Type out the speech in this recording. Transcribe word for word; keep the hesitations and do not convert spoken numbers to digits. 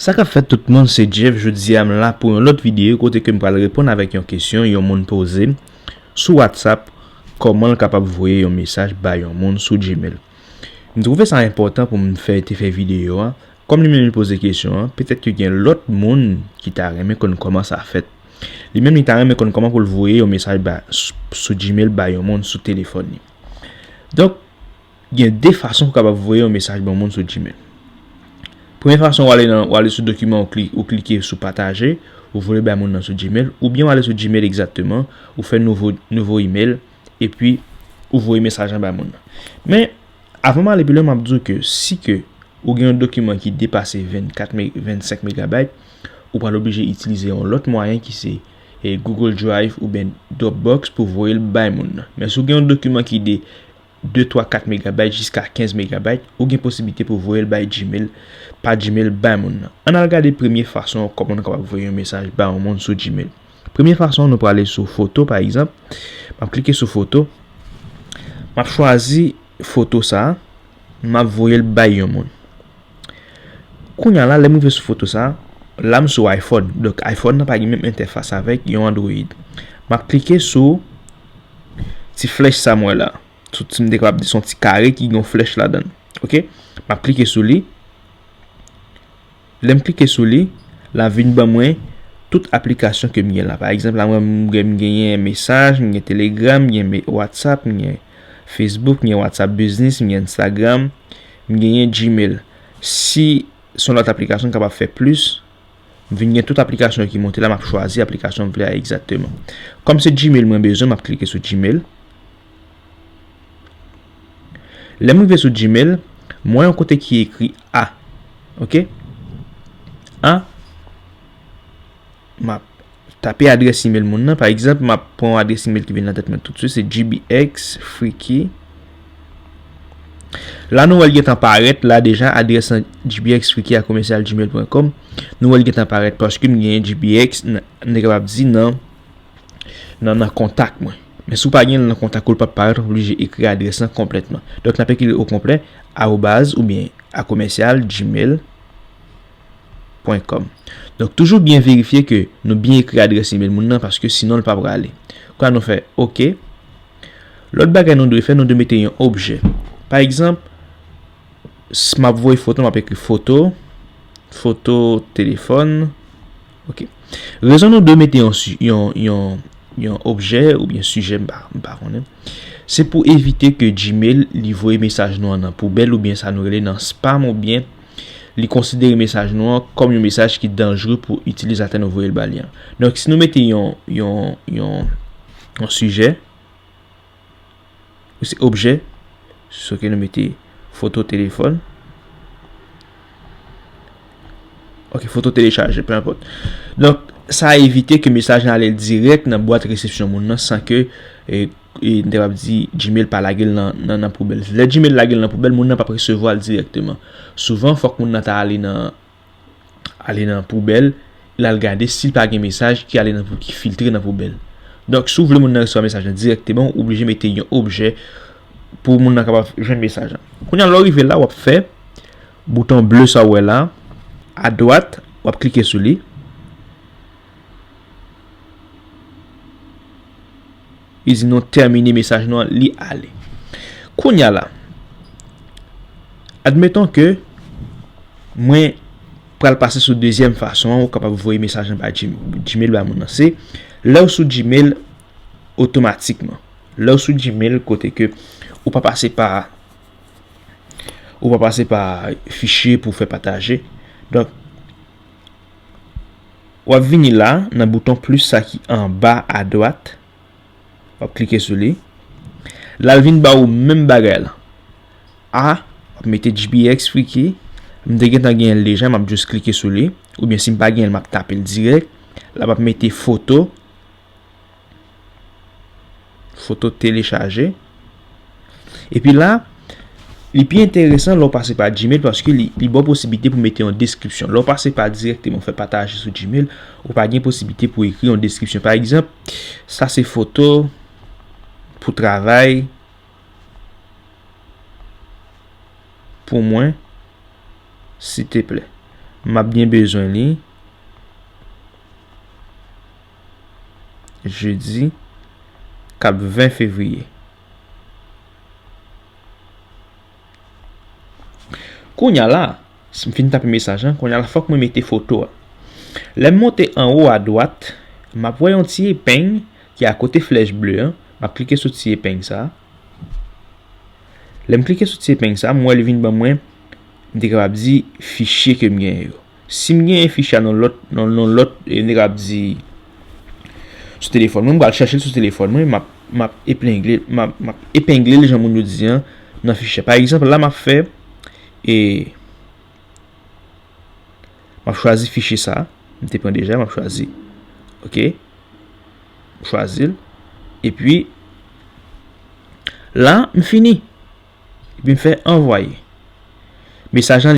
Sa k ap fèt tout moun, se Jeff. Jodi a m la pou yon lòt videyo kote ke m pral reponn avèk yon kesyon yon moun poze m sou WhatsApp, kòman l kapab voye yon mesaj bay yon moun sou Gmail. M twouve sa enpòtan pou m fè te fè videyo a. Kòm li menm li poze kesyon an, petèt ke gen lòt moun ki ta renmen konn kòman sa fèt. Li menm li ta renmen konn kòman pou l voye yon mesaj ba, sou, sou Gmail bay yon moun sou telefòn li. Donk, gen de fason ou kapab voye yon mesaj ban yon moun sou Gmail. Premye fason, w ale nan, w ale sou dokiman, ou kli-, ou klike sou pataje, ou voye bay moun nan sou Gmail, oubyen w ale sou Gmail egzakteman, ou fè nouvo, nouvo email, epi ou voye mesaj lan bay moun nan. Men, avan m ale pi lwen, m ap di w ke si ke ou gen yon dokiman ki depase vennkat me-, vennsenk megabayt, ou pral oblije itilize yon lòt mwayen ki se, e, Google Drive oubyen Dropbox pou voye l bay moun nan. Men si w gen yon dokiman ki de de, twa, kat megabayt jiska kenz megabayt, ou gen posiblite pou voye l bay Gmail, pa Gmail bay moun nan. Ann al gade premye fason kòman nou kapab voye yon mesaj bay yon moun sou Gmail. Premye fason, nou prale sou foto, pa egzanp. M ap klike sou foto. M ap chwazi foto sa a. M ap voye l bay yon moun. Kounye a la, lè m rive sou foto sa a, la m sou iPhone. Donk, iPhone nan pa gen menm entèfas avèk yon Android. M ap klike sou ti flèch sa m wè la. Sou ti, m te kapab di se yon ti kare ki gen yon flèch ladan l. Oke? M ap klike sou li. Lè m klike sou li, l ap vin ban mwen tout aplikasyon ke m gen la. Pa egzanp, la, mwen, m gen, m genyen mesaj, m gen Telegram, m gen me-, WhatsApp, m gen Facebook, m gen WhatsApp Business, m gen Instagram, m genyen Gmail. Si se yon lòt aplikasyon, m kapab fè plis. M vin gen tout aplikasyon ki monte la, m ap chwazi aplikasyon m vle a egzakteman. Kòm se Gmail mwen bezwen, m ap klike sou Gmail. Lè m rive sou Gmail, m wè yon kote ki ekri A. Oke? A. M ap tape adrès email moun nan. Pa egzanp, m ap pran yon adrès email ki vin nan tèt mwen toutswit, se G B X Freaky. La, nou wè l gentan parèt la deja, adrès lan G B X Freaky a commercial gmail point com. Nou wè l gentan parèt paske m genyen G B X, n-, n te kapab di nan, nan, nan kontak mwen. Men si w pa gen l nan kontak ou, l p ap parèt, w oblije ekri adrès lan konplètman. Donk, n ap ekri l okonplè, arobaz oubyen a commercial gmail point com. Donk, toujou byen verifye ke nou byen ekri adrès email moun nan, paske sinon l pa prale. Kounye a nou fè oke. Lòt bagay nou dwe fè, nou dwe mete yon objè. Pa egzanp, s-, m ap voye foto, m ap ekri foto, foto telefòn. Oke. Rezon nou dwe mete yon si-, yon, yon, yon objè oubyen sijè, m pa, m pa konnen. Se pou evite ke Gmail li voye mesaj nou an nan poubèl oubyen sa nou rele nan spam oubyen li konsidere mesaj nou an kòm yon mesaj ki danjre pou itilizatè nou voye l ba li an. Donk, si nou mete yon, yon, yon, yon sijè, ou se objè, so ke nou mete foto telefòn. Oke, foto telechaje, pe enpòt. Donk, sa evite ke mesaj lan ale dirèk nan bwat resepsyon moun nan san ke, e, e, n te kapab di Gmail pa lage l nan, nan, nan poubèl. Lè Gmail lage l nan poubèl, moun nan p ap resevwa l dirèkteman. Souvan, fòk moun nan ta ale nan, ale nan poubèl, l al gade si l pa gen mesaj ki ale nan pou-, ki filtre nan poubèl. Donk, si w vle moun nan resevwa mesaj lan dirèkteman, ou oblije mete yon objè pou moun nan kapab jwenn mesaj lan. Kounye a, lè w rive la, w ap fè bouton ble sa w wè la, adwat, w ap klike sou li. Li di nou tèmine mesaj nou an, li ale. Kounye a la, admeton ke mwen pral pase sou dezyèm fason an, ou kapab voye mesaj anba Gm-, Gmail ba moun nan. Se lè w sou Gmail otomatikman. Lè w sou Gmail kote ke ou pa pase pa, ou pa pase pa fichye pou fè pataje. Donk, w ap vini la, nan bouton plis sa ki anba adwat. W ap klike sou li. L al vin ba ou menm bagay la. A, w ap mete G B X Freaky. M te gentan genyen l deja, m ap jis klike sou li. Oubyen si m pa genyen l, m ap tape l dirèk. La m ap mete foto. Foto telechaje. Epi la, li pi enteresan lè w pase pa Gmail paske li, li ba w posiblite pou mete yon deskripsyon. Lè w pase pa dirèkteman fè pataje sou Gmail, ou pa gen posiblite pou ekri yon deskripsyon. Pa egzanp, sa se foto pou travay pou mwen, siteplè. M ap byen bezwen li. Jedi, k ap ven fevriye. Kounye a la, si m fin tape mesaj lan, kounye a la, fòk mwen mete foto a. Lè m monte anwo adwat, m ap wè yon ti epeng ki akote flèch ble an. M ap klike sou ti epeng sa a. Lè m klike sou ti epeng sa a, m wè li vin ban mwen, m te kapab di, fichye ke m genyen yo. Si m genyen fichye a nan lòt, nan, nan lòt, e, m te kapab di, sou telefòn mwen, m pral chèche l sou telefòn mwen, m ap, m ap epengle, m ap, m ap epengle l jan moun yo di an, nan fichye. Pa egzanp, la m ap fè, e, m ap chwazi fichye sa, m te pran deja, m ap chwazi. Oke? M chwazi l. Epi, la, m fini. Epi m fè anvwaye. Mesaj lan